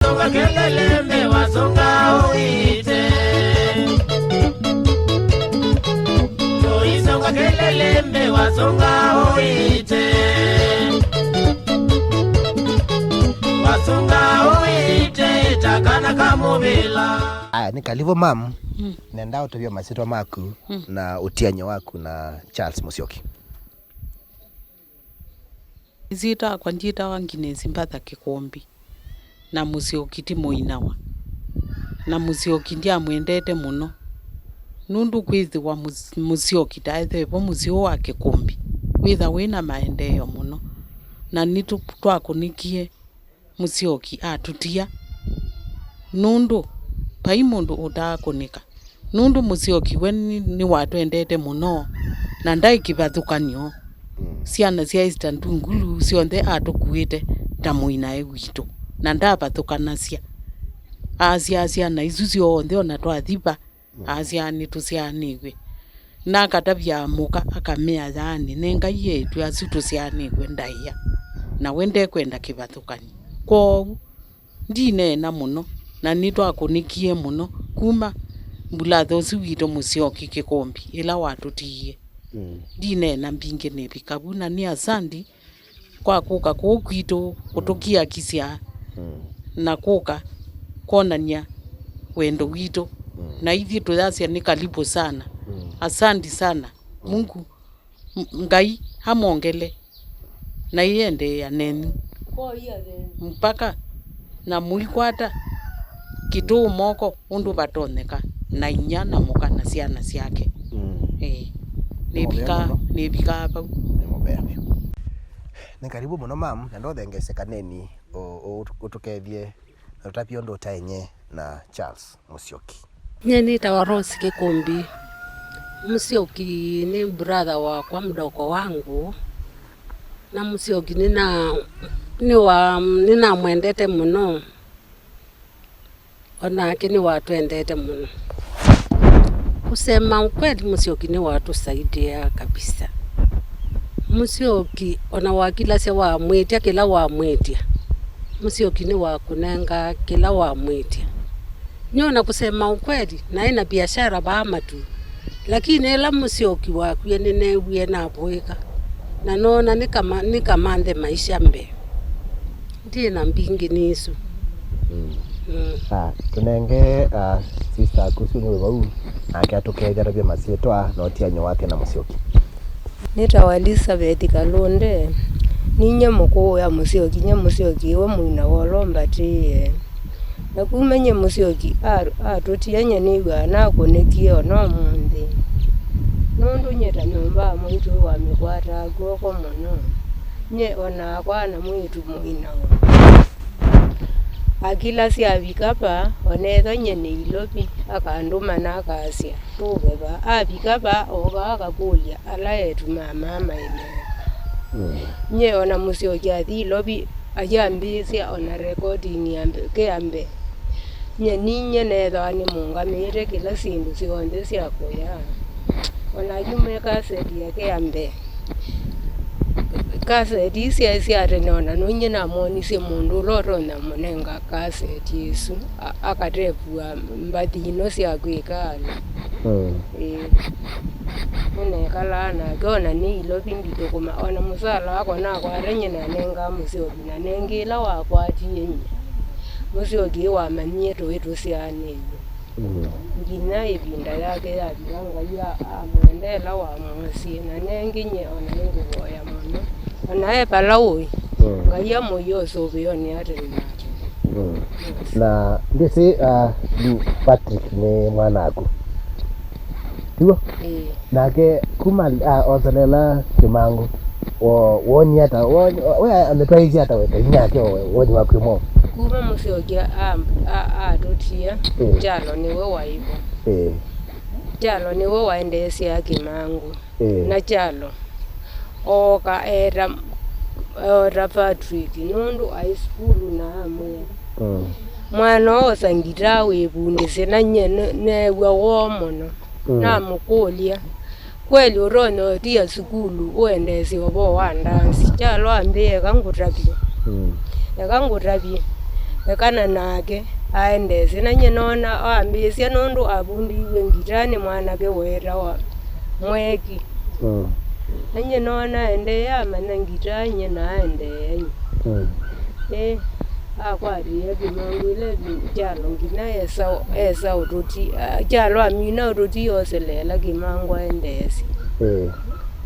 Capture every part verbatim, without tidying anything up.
Songa kelele mbe wasonga uite. Toi songa kelele mbe wasonga uite. Wasonga uite takana kamuvila. Aya, nĩ karibu, mam. Mm. Nenda ũtavye masyĩtwa maku, mm, na ũtianĩo waku na Charles Musyoki. Ĩsyĩtwa yakwa ndyĩtawa Agnes Mbatha Kĩkũmbi, na Mũsyoki ti mũinawa. Na Mũsyoki ndyamwendete mũno, nũndũ kwĩthĩwa Mũs-, Mũsyoki ndaaĩthĩwa vo mũsyĩ ũũ wa Kĩkũmbi wĩtha wĩ na maendeeo mũno. Na nĩtũ-, twakũnĩkie Mũsyoki atũtia, nũndũ vai mũndũ ũtaakũnĩka. Nũndũ Mũsyoki we nĩ, nĩwatwendete mũno, na ndaĩ kĩvathũkany'o. Mm. Syana sya Eastern Tungulu syonthe atũkuĩte ta mũinae witũ, na ndavathũkanasya. Aasyaa syana isu syonthe, o na twathi va, mm, aasyaa nĩtũsyaanĩw'e. Na akatavya amũka, akamea yaani, nengai eĩtu asu tũsyaanĩw'e ndaĩa, na we ndekwenda kĩvathũkany'o. Kwoou, ndineena mũno, na nĩtwakũnĩkie mũno kuma mbulatha ũsu witũ Mũsyoki Kĩkũmbi ĩla watũtiie. Mm. Ndineena mbingĩ, nĩvika vu, na nĩ asandi kwa kũka kũũ kwitũ kũtũkiakisya, mm, na kũka kwonany'a wendo witũ. Mm. Na ithyĩ tũyasya nĩ karibu sana. Mm. Asandi sana. Mm. Mungu, M-, Ngai amwongele na iendeea nenyu mpaka na mũikwata kĩtũũ moko ũndũ vatonyeka, na inyia na mũka na syana syake. Mm. Ĩĩ. Nĩ mũvea nĩvika mũno. Nĩvikaa vau. Nĩ mũvea vyũ. Nĩ karibu mũno, mam, na ndothengesye kaneni ũ-, ũ-, ũtũkethye na ũtavye ũndũ ũtaenye na Charles Musyoki. Nyie nĩtawa Rose Kĩkũmbi. Musyoki nĩ brother wakwa, mdogo wangu. Na Musyoki nĩna-, nĩwa-, nĩnamwendete mũno. O nake nĩwatwendete mũno. Kusema ukweli, Musyoki nĩwatũsaidia kabisa. Musyoki ona wakilasya wamwĩtya kĩla wamwĩtya, Musyoki nĩwakũnenga kĩla wamwĩtya. Nyona kusema ukweli, naĩ na biashara vaa matu, lakini ĩla Musyoki wakwie nĩneewie navũĩka, na noona nĩkama-, nĩkamanthe maisha mbee. Ndyĩ na mbingĩ nĩ isu. Mm. Mm. Ah, tũnenge, ah, sister aku ũsu nĩ wĩ vau, nake atũkethya atavye masyĩtwa na ũtianĩo wake na Mũsyoki. Nĩtawa Elizabeth Kalunde. Ninyie mũkũũ ya Mũsyoki, nyie Mũsyoki we mũina wolo mbatĩĩe. Na kuma nyie Mũsyoki a-, atũtia, nyie nĩw'aa nakũnĩkie o na ũmũnthĩ. Nũndũ nyie ta nyũmba ya mwĩĩtu wamĩkwataa kw'oko mũno. Nyie o nakwa na mwĩĩtu mũinawa. Akila syavika va, o na ethwa nyie nĩ Ilovi, akandũma na akasya, "Tũũve va?" Avika va, ooka akakũlya ala eĩtu ma maa maĩ meeka. Mm. Nyie o na Mũsyoki athi Ilovi, ayambĩĩsya o na recording ya mbe-, kĩa mbee. Nyie ninyie neethĩawa nĩmũngamĩĩte kĩla syĩndũ syonthe sya kũya. O na yu me kaseti yake ya mbee. Kaseti ii syaĩ sya tene, o na nũnyie namwonisye mũndũ ũla ũtonya mũnenga kaseti ĩsu, a-, akatevua mbathi ino sya kwĩka ala. Mm. Ĩĩ. Nĩnekalaa nake, o na nĩ Ilovi ndithũkũma, o na mũsala wakwa nakwata nyie nanengaa Mũsyoki, na nengĩ ĩla wakwatie nyie, Mũsyoki wamanyie tũĩ tũsyaanĩw'e. Mm. Nginya ĩvinda yake yavika, Ngai a-, amwenda ĩla wamwosie, na nengĩ nyie o na nĩngũvoya mũno. O na e vala ũĩ, mm, Ngai amũie ũsũvĩonĩ atene nake. Mm. Yes. Na ndĩsĩ, ah, yu Patrick nĩ mwanaku. Tiw'o? Ĩĩ. Nake kuma, ah, oselela kĩmangũ, wo-, wonie ata? Wo-, we amĩtwaĩĩsye ata we ta inyake, we, woni waku ĩmwe? Kuma Mũsyoki a-, a-, atũtia, ĩĩ, Kyalo nĩwe waĩ vo. Ĩĩ. Kyalo nĩwe waendeesyaa kĩmangũ. Ĩĩ. Na Kyalo ooka eeta, eeta Patrick nũndũ aĩ sukulu na amwĩa, mm, "Mwana, osa ngitaa wĩvundĩsye." Na nyie ne-, neew'a woo mũno. Mm. Namũkũlya, "Kweli ũtonya ũtia sukulu ũendeesye ũvoo wa ndansi?" Kyalo ambĩa, "Eka ngũtavye." Mm. "Eka ngũtavye." Ekana nake aendeesye, na nyie noona wambĩĩsya nũndũ avundĩiw'e ngitaa nĩ mwanake weetawa Mweki. Mm. Na nyie noona endeea amanya ngitaa nyie na aendeea nyie. Mm. Ĩ, akwatĩĩa kĩmangu ĩla kyalo nginya esa, esa ũtũti, a, kyalo amina ũtũti yoseleela kĩmangu aendeesye. Ĩĩ.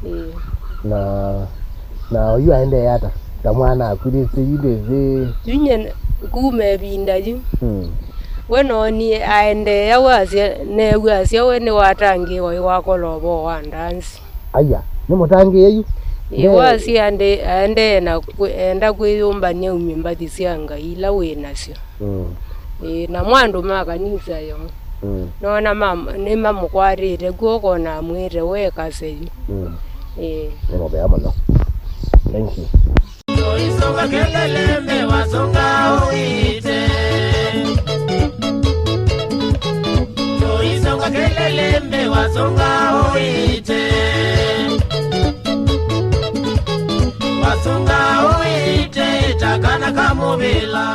Ĩĩ. Na, na oyu aendee ata? Ta mwana akulĩsye yu ndĩsĩ. Yu nyie kuma ĩvinda yu. Mm. We noonie aendeea wasya, neew'a asya we nĩwatangĩĩwa ĩwakola ũvoo wa ndansi. Aya, nĩ mũtangĩĩe yu? Ĩĩ, wasya aendee na kwĩ-, enda kwĩyũmbany'a aumye mbathi sya Ngai ila wĩ nasyo. Mm. Ĩĩ, namo andũ ma kanisa yo. Mm. Noona ma-, nĩmamũkwatĩte kw'oko na amwĩte we kase yu. Mm. Ĩĩ. Nĩ mũvea mũno. Thank you. Tũisũka kelele mbee wasũnga ũiĩte. Tũisũka kelele mbee wasũnga ũiĩte. Wasũnga ũiĩte ta kana ka mũvĩla.